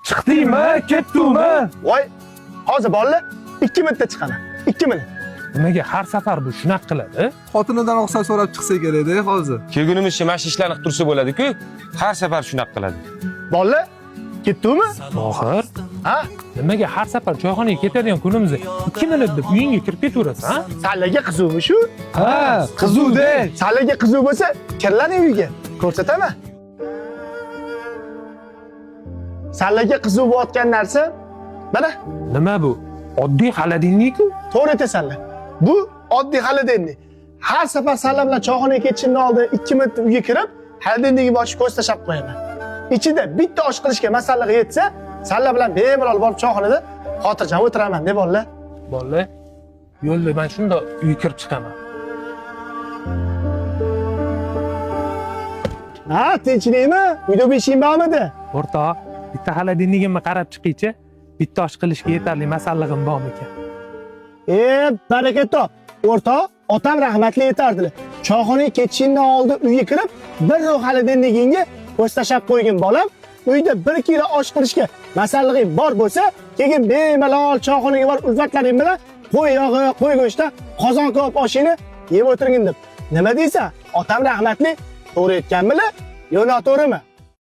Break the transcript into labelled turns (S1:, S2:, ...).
S1: Chiqdingmi, ketdingmi?
S2: Voy, hozir bolalar 2 minutda chiqaman. 2 minut.
S1: Nimaga har safar bu shunaqa qiladi?
S3: Xotinidan ruxsat so'rab chiqsa kerak-da hozir.
S4: Kelgunimizcha mana shu ishlarni qilib tursa bo'ladi-ku. Har safar shunaqa qiladi.
S2: Bolalar, ketdingmi?
S1: Tohir,
S2: Ha?
S1: nimaga har safar choyxonaga ketadigan kunimizda 2 minut deb uyingga kirib ketaverasan? Ha?
S2: Sallaga qizuvmi shu?
S1: Ha,
S3: Qizuvda.
S2: Sallaga qizuv bo'lsa, kirlaring uyga. Ko'rsataman. Sallaga qizuv bo'layotgan narsa mana.
S1: Nima bu? Oddiy xaladinlik-ku.
S2: To'g'ri aytasanlar. Bu oddiy xolodilnik. Har safar salla bilan choyxonaga ketishimdan oldin 2 minut uyga kirib, xolodilnikni ochib ko'z tashlab qo'yaman. Ichida bitta osh qilishga masallig'i yetsa, salla bilan bemalol borib choyxonada xotirjam o'tiraman, deb bolalar.
S1: Bolalar, yo'lda men shundoq uyga kirib chiqaman.
S2: Ha, tinchlikmi? Uyda beshing bormidi?
S1: O'rtoq, bitta xolodilnigimni qarab chiqingchi. Bitta osh qilishga yetarli masallig'im bormikan?
S2: E, baraka top. O'rtoq, otam rahmatli aytardilar. Choyxonaga ketishingdan oldin uyga kirib, bir xolodilnikingga ko'z tashlab qo'ygin bolam. Uyda 1 kilo osh qilishga masallig'ing bor bo'lsa, keyin bemalol choyxonaga borib ulfatlaring bilan qo'y yog'i, qo'y go'shtidan qozon kabob oshingni yeb o'tirgin deb. Nima deysan? Otam rahmatli to'g'ri aytganmilar? Yo noto'g'rimi?